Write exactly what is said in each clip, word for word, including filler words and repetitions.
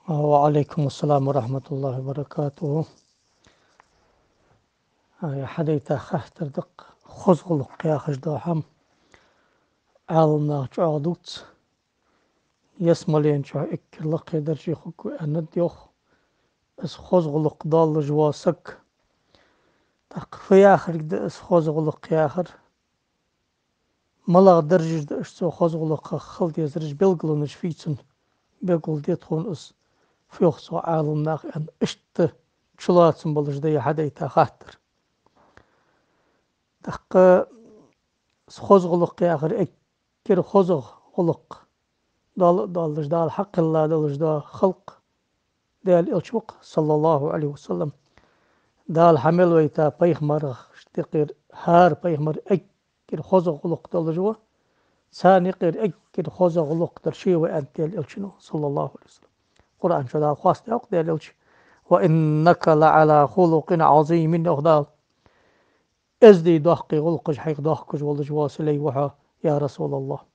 وعليكم السلام ورحمة الله وبركاته. Ай, хьадайта хаттар да-кх, хоза гӀулакх яхаш дола хӀама Ӏаламнаха чӀоагӀа дувц. Ялсмален чу эггара лакхе дарже хургва аьннад, йоах, из хоза гӀулакх долаш вола саг. ТӀаккха фу яхилга да из хоза гӀулакх яхар? МалагӀа даржаш да уж цу хоза гӀулакхах хила дезараш, белгалонаш фу я цун? Белгалде тхона из, фу йоах цо Ӏаламнаха, аьнна, иштта чулоацам болаш да ер хьадайта хаттар. ТӀаккха из хоза гӀулакх яхар эггара хозагӀа гӀулакх, дола а доаллаш, Дала хьакхелла долаш дола халкъ Даьла Элча ва-кх, صلى الله عليه وسلم. Дала хьа мел вайта пайхамарашта юкъера хӀара пайхамар эггара хозагӀа гӀулакх долаш ва, царна юкъера эггара хозагӀа гӀулакх дар ше ва, аьннад Даьла Элчано, صلى الله عليه وسلم. Къуръан чу Дала хоастаяьй-кх Даьла Элча: وإنك لعلى خلق عظيم, йоах Дала. Эздий доккхий гӀулакхаш хьайх доахкаш волаш вола са лай ва хьо, я РасулаллахӀ.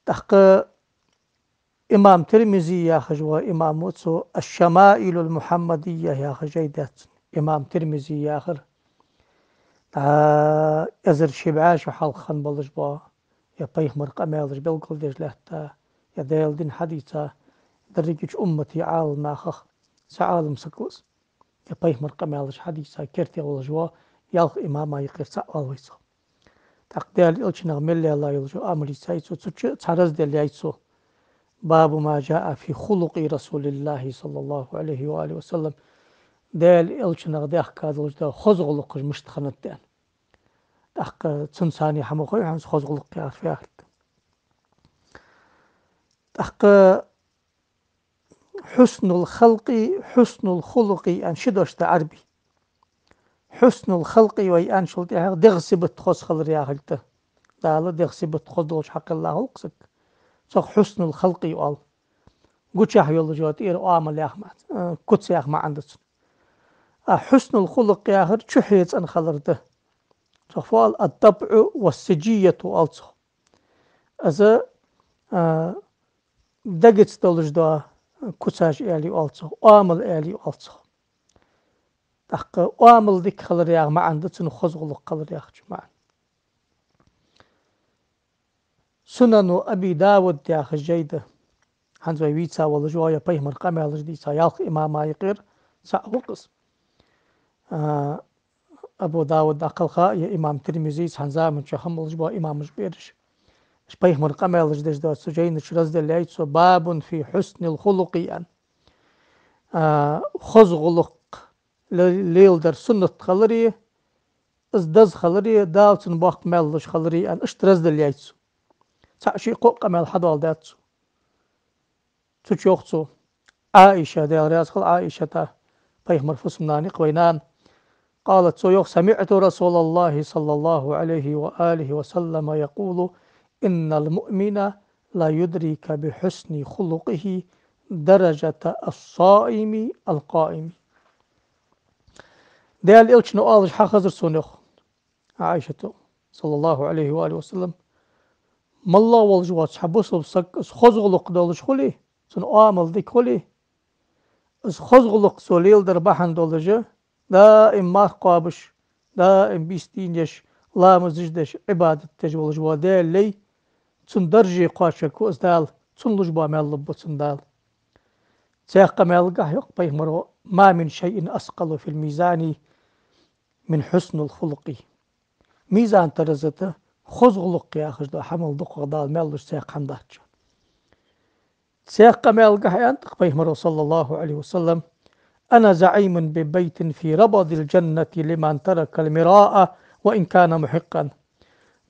ТӀаккха имам Тирмизи яхаш вола имам ва цо, «Аш-Шамаилул Мухьаммадийя» яха жай да цун. Имам Тирмизи яхар, дӀа эзар ши бӀаь шу хьалха хинна болаш бола, е пайхамара къамаьлаш белгалдеш лаьтта, е Даьла дин хьадийца, дерригача уммата Ӏаламнахах цхьа Ӏалам саг ва из. Е пайхамара къамаьлаш хьадийца керте волаш вола ялх имама юкъера цаӀ оал вай цох. ТӀаккха Даьла Элчанах мел лелла йолча Ӏамалаца яй цо, цу чу цхьа раздел яй цо: «باب ما جاء في خلق رسول الله صلى الله عليه وآله وسلم». Даьла Элчанах даьхка долаш дола хоза гӀулакхаш мишта хиннад аьнна. ТӀаккха цунца цхьана хӀама хой хьона, хоза гӀулакх яхар фу яхилга да. ТӀаккха «Хьуснул халкъи, хьуснул хулукъи» аьнна ши дош да Ӏарбий. «Хьуснул халкъи» вай аьнначул тӀехьагӀа дегӀа сибат хоза хилар яхилга да. Дала дегӀа сибат хоза долаш хьакхелла хул-кх саг. Цох «хьуснул халкъи» оал. Гучахь йолаш йола тӀера оамал яха маӀан, э, куц яха маӀан да цун. А «хьуснул хулукъ» яхар чухье цӀена хилар да. Цох фу оал? «الطبع والسجية» оал цох. Из, а, дегаца долаш дола куцаш аьле оал цох, оамал аьле оал цох. ТӀаккха оамал дика хилар яха маӀан да цун, хоза гӀулакх хилар яхача маӀан. Сунану Аби Дауд яха жай да. ХӀанз вай вийца волаш вола, е пайхамара къамаьлаш дийца ялх имама юкъера цаӀ ва-кх из. А, Абу Дауд дӀакхалха, е имам Тирмизи, цхьан заман чу хинна болаш бола имамаш бераш. Уж пайхамара къамаьлаш деш дола цу жайна чу раздел яй цо: «باب في حسن الخلق» аьнна. А, хоза гӀулакх ле-, леладар суннат хилари, из деза хилари, Дала цунна боккха маьл луш хилари аьнна, иштта раздел яй цо. ЦаӀ ший кхоъ къамаьл хьадоаладаьд цо. Цу чу йоах цо: Ӏаиша, Даьла раьза хилва Ӏаишата, пайхамара фусам-нана я-кх вай нана. قالت, цо йоах: سمعت رسول الله صلى الله عليه وآله وسلم يقول: إن المؤمن ليدرك بحسن خلقه درجة الصائم القائم. Даьла Элчано оалаш хьахазар сона, йоах Ӏаишата, صلى الله عليه وآله وسلم: моллагӀа волаш вола цхьа бусалба саг, из хоза гӀулакх долаш хуле, цун оамал дика хуле, из хоза гӀулакх цо леладар бахьан долаш, даим марха кхобаш, даим бийса дийна еш, ламазаш деш, Ӏибадат деш волаш вола Даьла лай, цун дарже кхоачаргва из Дала, цунна луш бола маьл лургба цунна Дала. Цхьаькха къамаьлагахьа йоах пайхамаро: ما من شيء أثقل في الميزان من حسن الخلق. Мизан-тараза тӀа хоза гӀулакх яхаш дола хӀамал дукхагӀа Дала маьл луш цхьаькха хӀама дац. Цхьаькха къамаьлагахьа аьннад-кх пайхамаро, صلى الله عليه وسلم: أنا زعيم ببيت في ربض الجنة لمن ترك المراء وإن كان محقا.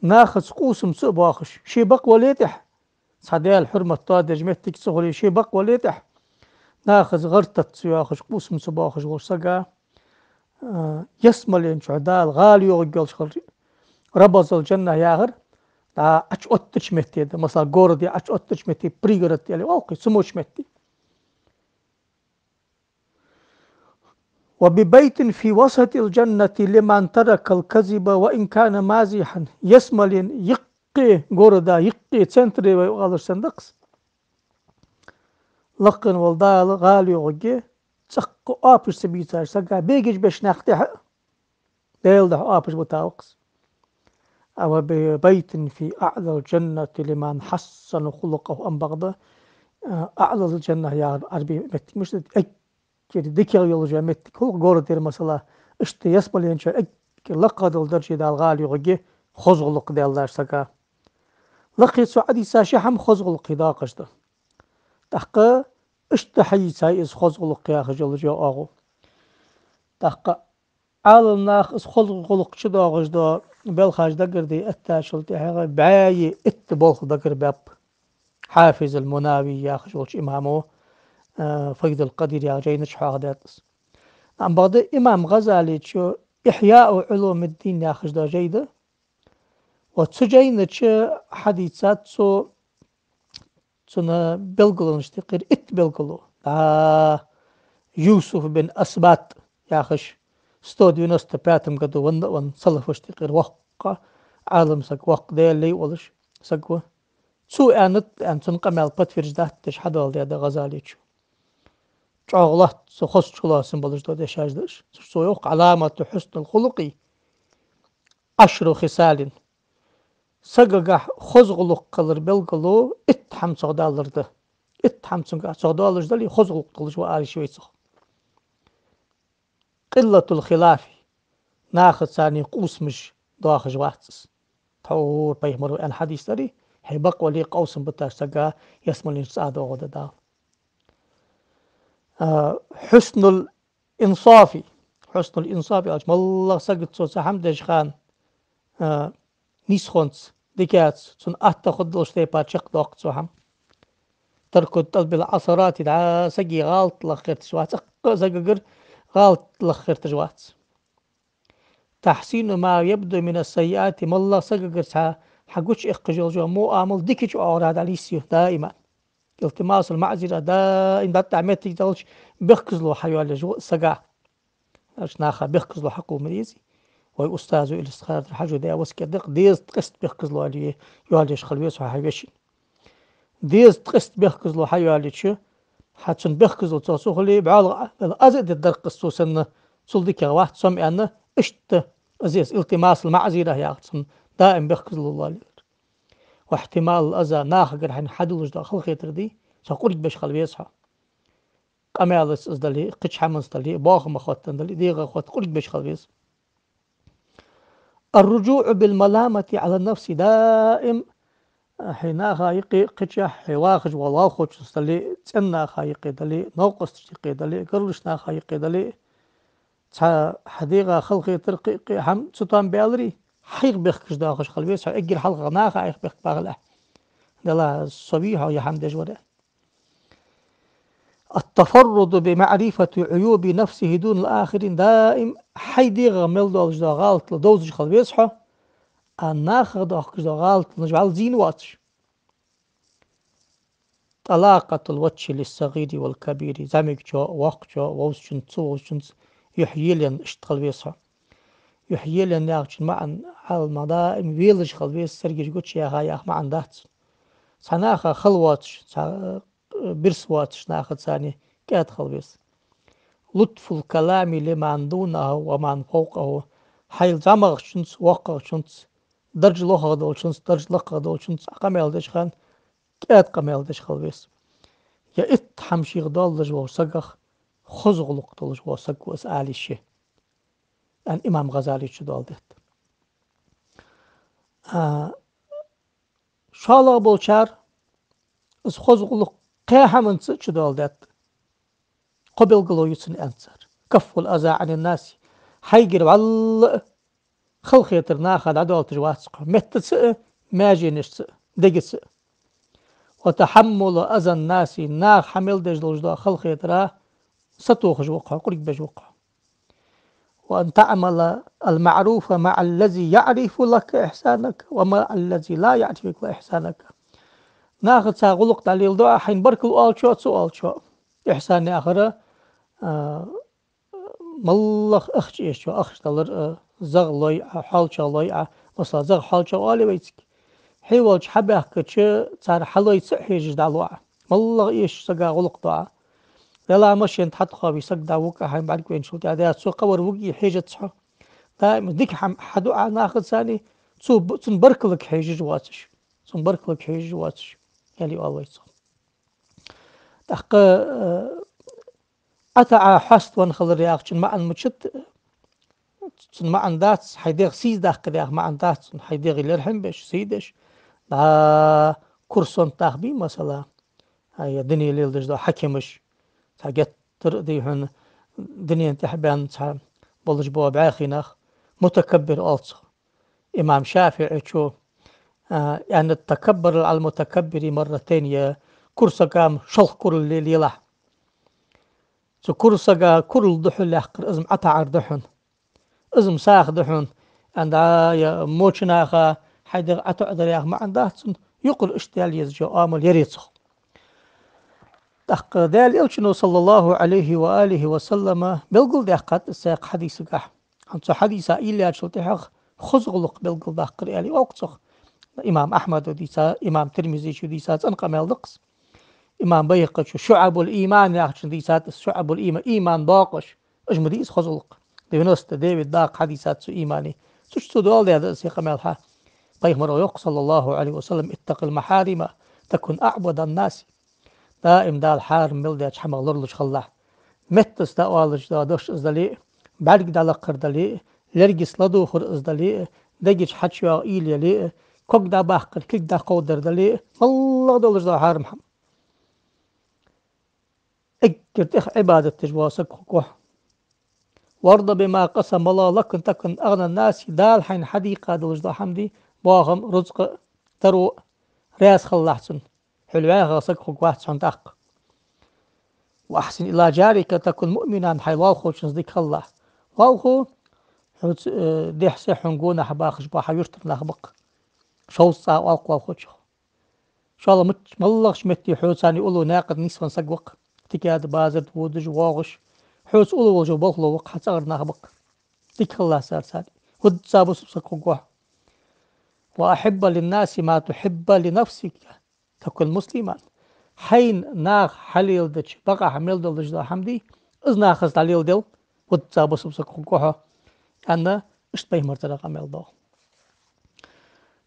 Нахаца къувсамца а боахаш, ший бакъ вале а тӀехьа, цхьа Даьла хьурмат доадеш моттиг ца хуле, ший бакъ вале а тӀехьа, нахаца гӀар-тата ца йоахаш, къувсамца боахаш волча сага, а, ялсмален чу Дала гӀала йоагӀаргйолаш хилар. Рабазул-джанна яхар, дӀа Ӏочуоттача метте да, масала, городе Ӏочуоттача метте, пригород аьле оал-кх, цу моча метте. وببيت في وسط الجنة لمن ترك الكذب وإن كان مازحا. Ялсмален юкъе, города юкъе, центре вай оалаш санна да-кх из. Лакхе вола Дала гӀала йоагӀаргья цӀаккха оапаш ца бийцача сага, бегаш беш нах тӀехьа а Даьла духьа оапаш бутаваккхас. أو ببيت في أعلى الجنة لمن حسن خلقه, аьнна бакъда, а, аӀлал джанна яхар Ӏарбий меттиг мишта да, эггара дикагӀа йолаш йола меттиг, хӀулакх город яр, масала, иштта ялсмален чу эггара лакхагӀа дола дарже Дала гӀала йоагӀаргья хоза гӀулакх даьллача сага. Лакхе цо Ӏодийца ши хӀама хоза гӀулакхий доаккхаш да. ТӀаккха иштта хьаийцай из хоза гӀулакх яхаш йола йоагӀо. ТӀаккха Ӏаламнаха из хоза гӀулакх чудоагӀаш дола белхаш дагарде эттачул тӀехьагӀа бӀаьи итт болх дагарбаьб Хьафиз ал-Мунавий яхаш волча имамо, а, Файзул Къадир яхача жайна чу хьоахадаьд из. Амма бакъда имам ГӀазалечо «Ихьяу Ӏулумиддин» яхаш дола жай да. Ва цу жайна чу хьадийцад цо цун белгалонаш тӀехьара итт белгало. ДӀа Юсуф бин Асбат яхаш, сто девяносто пятом году венна а венна, салафашта юкъера воккха Ӏалам саг, воккха Даьла лай волаш саг ва. Цо аьннад аьнна, цун къамаьл подтверждать деш хьадоаладаьд ГӀазалечо. ЧӀоагӀа лоацца хоза чулоацам болаш дола дешаш да уж. Цо йоах: «علامة حسن الخلق عشر خصال». Сагагахьа хоза гӀулакх хилара белгало итт хӀама цох далар да. Итт хӀама цунгахьа цох доаллаш дале, хоза гӀулакх долаш ва, ала йиш я вай цох. «قلة الخلاف», нахаца къовсамаш доахаш вац из. Тхьовра пайхамара аьнна хьадис дарий, хьай бакъ вале, къовсам буташ сага ялсмален чу цӀа доагӀаргда Дала. А, «حسن الإنصاف». «حسن الإنصاف» аьлча, моллагӀа сагаца цо цхьа хӀама деш хана, а, нийсхонца, дикаца, цунна атта хургдолча тайпара чакхдоаккх цо хӀама. «ترك طلب العثرات», дӀа сага гӀалат лаха гӀерташ вац, цӀаккха а сагагара гӀалат лаха гӀерташ вац. «تحسين ما يبدو من السيئات», моллагӀа сагагара цхьа хьагучаэккхаш йола муӀамал дикача оагӀорахьа дӀалийсъю даим. «التماس المعذرة», даим дӀатӀа моттиг далча бехказло хьайоалаеш ва сага. Аьлча наха бехказло хьакхувла ма дезий. Вай устазо или стхаро хьажу де васкет дакъ, деза ткъеста бехказло йоалае-, йоалаеш хила веза хьо хьай вешийна. Деза ткъеста бехказло хьайоалаеча, хьа цун бехказло цох ца хуле, бӀоалгӀа, аз а де дарккхас цо санна, цул дикагӀа вац со-м аьнна, иштта из, из «التماس المعذرة» яхар цун даим бехказло лоалаер. «واحتمال الأذى», нахагара хьайна хьадуллаш дола халахетар дий, цох къургбеш хила веза хьо. Къамаьлаца из дале, кхыча хӀаманца дале, боахама хоттаденна дале, дегӀа хоттаденна къургбеш хила веза. «الرجوع بالملامة على النفس», даим хьай наха юкъе, кхычахьа хьай вахаш волча валхочунца дале, цӀен наха юкъе дале, новкъосташта юкъе дале, гаргарча наха юкъе дале, цхьа хьа дегӀа халахетар, кхы-кхы хӀама цу тӀа баьларе, хьайх бехкаш доахаш хила веза хьо, эггара хьалха наха хьайх бехк бахалехь. Делахь со вий хьо ер хӀама деш вар аьнна. «التفرد بمعرفة عيوب نفسه دون الآخرين», даим хьай дегӀах мел долаш дола гӀалаташ довзаш хила веза хьо, а нахах доахкаш дола гӀалаташ вӀалла зийна воацаш. «طلاقة الوجه للصغير والكبير», зӀамигачо, воккхачо, вовзачунца, ца вовзачунца юхь елаенна иштта хила веза хьо. Юхь елаенна яхачун маӀан Ӏаламнаха даим велаш хила веза, саргаш гучаяха яха маӀан дац. Цхьа наха хала воацаш, цхьа, э, бирса воацаш нахаца кӀаьда хила веза. «لطف الكلام لمن دونه ومن فوقه», хьайла зӀамагӀчунца, воккхагӀчунца, дарж лохагӀа долчунца, дарж лакхагӀа долчунца къамаьл деш хана кӀаьда къамаьл деш хила веза. Ер итт хӀама шийх доаллаш волча сагах хоза гӀулакх долаш вола саг ва из, ала йиш я, аьнна, имам ГӀазалечо доаладаьд. А, шоллагӀа болчар из хоза гӀулакх кхаь хӀаманца а чудоаладаьд. Кхо белгало я цун, аьннад цар: «كف الأذى عن الناس», хьайгара вӀалла а халахетар наха дӀадоалийташ вац хьо, меттаца а, маьженашца а, дегаца а. «وتحمل أذى الناس», наха хьа мел деш долаш дола халахетара сатохаш ва хьо, къургбеш ва хьо. «وأن تعمل المعروف مع الذي يعرف لك إحسانك ومع الذي لا يعرف لك إحسانك». Нахаца гӀулакх дӀалелдоа хьайна баркал оалачо а, ца оалачо а. Ихьсан яхар, а, моллагӀа ахча эшачоа ахча далар, а, загӀа лой Ӏа, хьоалчагӀа лой Ӏа, масала, загӀа хьоалчагӀа оалий вайцига. Хье волча хьабаьхкача цар хьалой ца а хьежаш дӀалу Ӏа. МаллагӀа эшача сага гӀулакх ду Ӏа. Вела машен тӀа хьатӀахове саг дӀавуг Ӏа хьайна бӀаргавайначул тӀехьагӀа, цо кхывар вуге хьежац хьо. Даим дика хӀама хьаду Ӏа нахаца, цу, цун баркаллага хьежаш воацаш. Цун баркаллага хьежаш воацаш, аьле оал вай цох. ТӀаккха, э, ӀотаӀа хьаставенна хилар яхачун маӀан мичад, цун маӀан дац, хьай дегӀ сийсаздаккхар яха маӀан дац цун, хьай дегӀ лерхӀам беш, сий деш. ДӀа курсант нах бий, масала, а, е дуне леладеш дола хьакимаш, цхьа геттара а дий хьона, дунен тӀехьа баьнна цхьа болаш бола бӀаьхий нах, мутакаббир оал цох. Имам ШафиӀийчо, а, аьннад: «تكبر على المتكبر مرتين», е кура сага-м шолха курал ле-, лелахь. Цу кура сага курал духьал лаьхкар, из-м ӀотаӀар да хьона. Из-м сагӀа да хьона. Аьнна, е воча наха хьай дегӀ ӀотоӀадар яха маӀан дац цун, юкъара иштта яла езача оамал яр цох. ТӀаккха Даьла Элчано, صلى الله عليه وآله وسلم, белгалдаьккхад из цхьаькха хьадисагахь. ХӀанз цу хьадиса уйла яьчул тӀехьагӀа хоза гӀулакх белгалдаккхар, аьле оал-кх цох. Имам Ахьмада дийца, имам Тирмизечо дийца цӀена къамаьл да-кх из. Имам Байхакъечо «ШуӀабул-иман» яхачун дийцад из, «ШуӀабул-иман», иман бокъаш. Уж ма дий из хоза гӀулакх. Девяносто девять дакъа хьадийцад цу имана. Цу чу цо доаладаьд из къамаьл хьа. Пайхамаро йоах, صلى الله عليه وسلم: «اتق المحارم تكن أعبد الناس». Даим Дала хьарам мел даьча хӀамах лоралуш хилалахь. Меттаца дӀаоалаш дола дош из дале а, бӀарг дӀалакхар дале а, лергаца ладувгӀар из дале а, дега чу хьачуйоагӀа уйла яле а, ког дӀабаккхар, кулг дӀакховдадар дале а, моллагӀа долаш дола хьарам хӀама. Эггара тӀех Ӏибадат деш вола саг хургва хьо. «وارض بما قسم الله لك تكن أغنى الناس», Дала хьайна хьадийкъа долаш дола хӀама дий, боахам, рузкъа, таро, раьза хилалахь цунна. Хьол ваьха саг хургвац хьона тӀаккха. «وأحسن إلى جارك تكن مؤمنا», хьай лоалахочунца дика хилалахь. Лоалахо, хьоца, э, дехьа-сехьа хьона гонахьа бахаш бола хьа юртара нах ба-кх. Шовзткъа цӀа оал-кх лоалахочох. ШоллагӀа мичча, моллагӀча метте хьоца уллув наькъа тӀа нийсвенна саг ва-кх. Тика да, базар да водаш, воагӀаш. Хьоца уллув волаш вола болхло ва-кх, хьа цӀагӀара нах ба-кх. Дика хилалахь царца. ХӀанз цхьа бусалба саг хургва хьо. «وأحب للناس ما تحب لنفسك تكن مسلما». Хьайна наха хьалеладеча бакъахьа мел долаш дола хӀама дий, из нахаца дӀалеладел, хӀанз цхьа бусалба саг хургва хьо, аьнна, иштта пайхамара цӀерагӀа къамаьл доагӀа.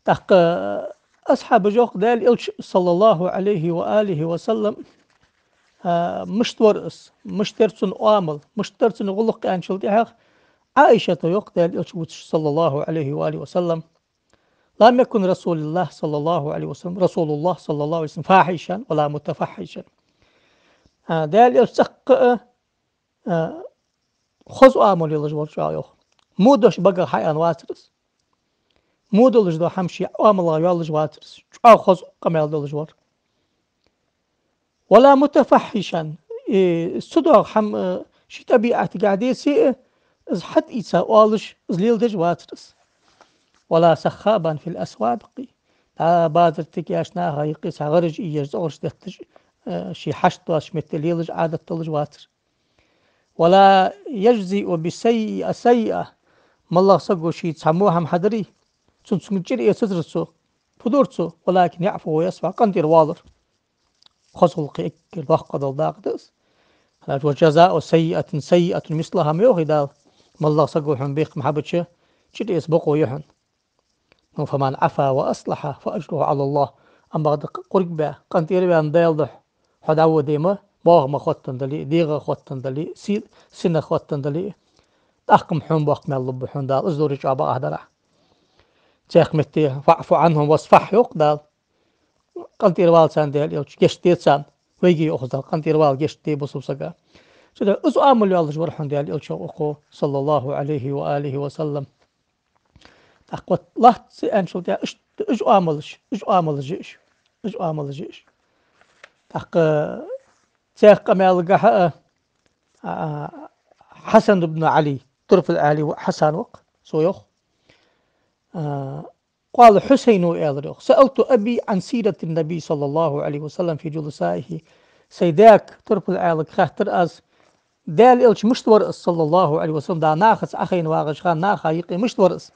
ТӀаккха асхьабаша йоах, Даьла Элча, صلى الله عليه وآله وسلم, а, мишта вар из, мишта яр цун оамал, мишта дар цун гӀулакх аьнначул тӀехьагӀа, Ӏаишата йоах, Даьла Элча вувцаш, صلى الله عليه وآله وسلم: «لم يكن رسول الله صلى الله عليه وسلم، رسول الله صلى الله عليه وسلم فاحشا ولا متفحشا». А, Даьла Элча цӀаккха а, а, хоза оамал йолаш вар чӀоагӀа, йоах. Во дош багах хьааьнна вацар из. Во долаш дола хӀама ший оамалах йоаллаш вацар из. ЧӀоагӀа хоза къамаьл долаш вар. «ولا متفحشا», э, цудухьа хӀама, э, ший тӀабиӀатагахь деце а, из хьатӀаийца оалаш, из леладеш вацар из. «ولا سخابا في الأسواق». ДӀа базар тӀа тикача наха юкъе цхьа гӀараш ийеш, цӀогӀараш детташ, э, ший хьашт доацача метте лелаш Ӏадат долаш вацар. «ولا يجزئ بالسيئة سيئة». МоллагӀа саго шийца цхьа во хӀама хьадаре, цунна цунга чӀир эцацар цо, фу дора цо, «ولكن يعفو ويصفح», къинтӀера воалар. Хоза гӀулакхий эггара доккха дола дакъа да из. ХӀана аьлча «وجزاء سيئة سيئة مثلها», ма йоахий Дала. МоллагӀа саго хьона бехк ма хьабича, чӀир эца бокъо я хьона. Ну, «فمن عفا وأصلح فأجره على الله». Амма бакъда кхургбаь, къинтӀера ваьнна Даьла духьа хьо дӀаводе ма, боахамах хоттаденна дале а, дегӀах хоттаденна дале а, си-, синах хоттаденна дале а, тӀаккха-м хьона боккха маьл лургба хьона Дала, из лорача бакъахьа дарахь. Цхьаькха метте «فاعف عنهم واصفح» йоах Дала. КъинтӀера вала царна, Даьла Элча, гешт де царна. Вайга а йоах Дала, къинтӀера вала, гешт де бусалба сага. Цудухьа из оамал йоаллаш вар хьона Даьла Элча, йоах укхо, صلى الله عليه وآله وسلم. ТӀаккха вот лоацца аьнначул тӀехьагӀа иштта уж оамалаш, уж оамалаш я уж, уж оамалаш я уж. ТӀаккха цхьаькха къамаьлагахьа а, а, Хьасан ибн Ӏали, Турфул-Ӏаьлий воӀ Хьасан ва-кх, цо йоах. А, قال حسين, аьлар йоах: «سألت أبي عن سيرة النبي صلى الله عليه وسلم في جلسائه». Сай даьга, Турфул-Ӏаьлага, хаьттар аз, Даьла Элча мишта вар из, صلى الله عليه وسلم, дӀа нахаца Ӏохайна вагӀача хана наха юкъе мишта вар из.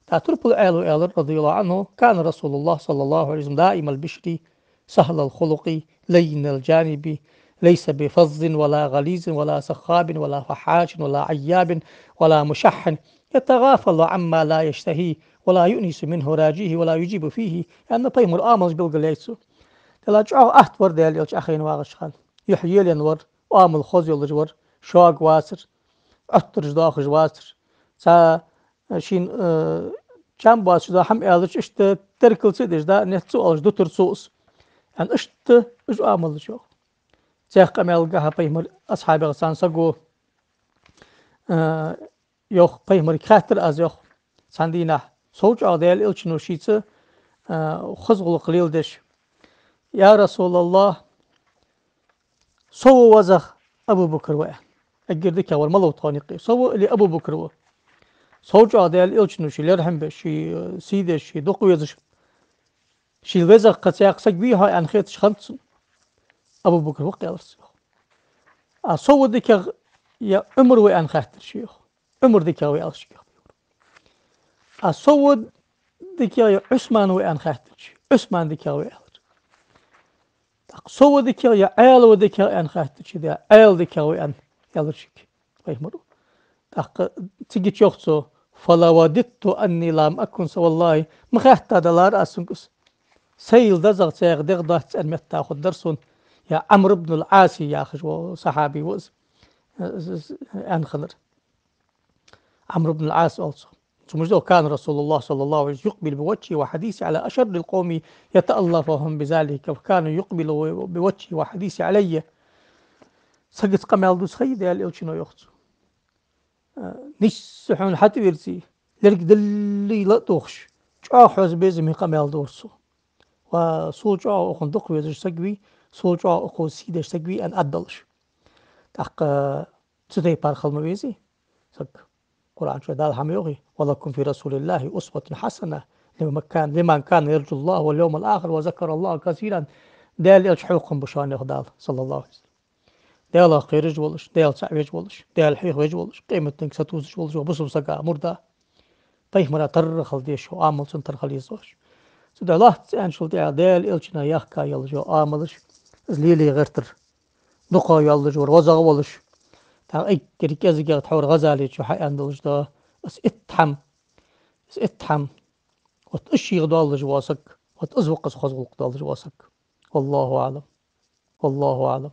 ТӀаккха Турфул-Ӏаьлас аьлар, رضي الله عنه: «كان رسول الله صلى الله عليه وسلم دائم البشر سهل الخلق لين الجانب، ليس بفظ ولا غليظ ولا سخاب ولا فحاش ولا عياب ولا مشح، يتغافل عما لا يشتهي ولا يؤنس منه راجيه ولا يجيب فيه. Аьнна, пайхамара оамалаш белгалъяьй цо. Дала чӀоагӀа атта вар Даьла Элча Ӏохайна вагӀача хана. Юхь елаенна вар, оамал хоза йолаш вар, шога вацар, Ӏоттараш доахаш вацар. Цхьа шийна, э, чам боацаш дола хӀама аьлча, иштта теркал ца деш, да, нет ца оалаш дутар цо из. Аьнна, иштта уж оамалаш йоах. Цхьа къамаьл гахьа пайхамара асхьабех цхьан саго, э, йоах, пайхамарга хаьттар аз, йоах, цхьан дийнахьа, сов чӀоагӀа Даьла Элчано шийца, э, хоза гӀулакх леладеш: «Я РасулаллахӀ, со ва везагӀа Абу Бакр ва», аьнна. Эггара дикагӀвар малав тхона юкъе, со ва или Абу Бакр ва? Сов чӀоагӀа Даьла Элчано ший лерхӀам беш, ший, э, сий деш, ший дукха везаш, шийла везагӀа кхы цхьаккха саг вий хьо аьнна хеташ хиннад цунна. Абу Бакр ва-кх, аьлар цо, йоах. А со ва дикагӀа, е Ӏумар ва аьнна хаьттар ше, йоах. Ӏумар дикагӀа ва, аьлар ше, йоах. А со ва дикагӀа, е Ӏусман ва аьнна хаьттар ше, Ӏусман дикагӀа ва, аьлар. ТӀаккха со ва дикагӀа, е Ӏаьла ва дикагӀа аьнна хаьттар ше, де Ӏаьла дикагӀа ва аьнна, аьлар шийга пайхамара. ТӀаккха цига чу йоах цо: «فلوددت أني لم أكن», со, валлахӀи, ма хаьттадалар аз цунга из. Сайла дезагӀа цхьаькха дегӀ доацаш цӀена метта хургдар сона, е Ӏамр ибн ал-Ӏаси яхаш вола сахьаби ва из, э, з-, з-, аьнна хиннар. Ӏамр ибн ал-Ӏас оал цох. Цо муж дол: «كان رسول الله صلى الله عليه وسلم يقبل بوجهه وحديثه على أشر القوم يتألفهم بذلك، وكان يقبل بوجهه وحديثه علي». Сагаца къамаьл дувца ха йий Даьла Элчано, йоах цо. Нийсса хьона хьатӀавийрзий, лерг даллий ла а тохаш, чӀоагӀа хьоаза, безаме къамаьл дора цо. Ва сол чӀоагӀа укхунна дукха везаш саг вий, сол чӀоагӀа укхо сий деш саг вий аьнна, аргдолаш. ТӀаккха цу тайпара хила ма везий саг. Къуръан чу Дала хӀама йоахий: «ولكم في رسول الله أسوة حسنة لمن كان، لمن كان يرجو الله واليوم الآخر وذكر الله كثيرا». Даьла Элча хьокхам ба шоана, йоах Дала, صلى الله عليه وسلم. Даьлах кхераш волаш, Даьла цаӀ веш волаш, Даьла хьоахавеш волаш, къематдийнахьа сатувсаш волаш вола бусалба сага мурда. Пайхамара тара хила дезаш, оамал цун тара хила езаш. Цудухьа лоацца аьнначул тӀехьагӀа Даьла Элчанах яхка йолаш йола оамалаш, из лелае гӀертар дукхагӀа йоаллаш вар, везагӀа волаш. ТӀаккха эггара кӀезигагӀа тхьовра ГӀазали чу хьааьнна долаш да: из итт хӀама, из итт хӀама, вот из шийх доаллаш вола саг, вот из ва-кх из хоза гӀулакх долаш вола саг. والله أعلم. والله أعلم.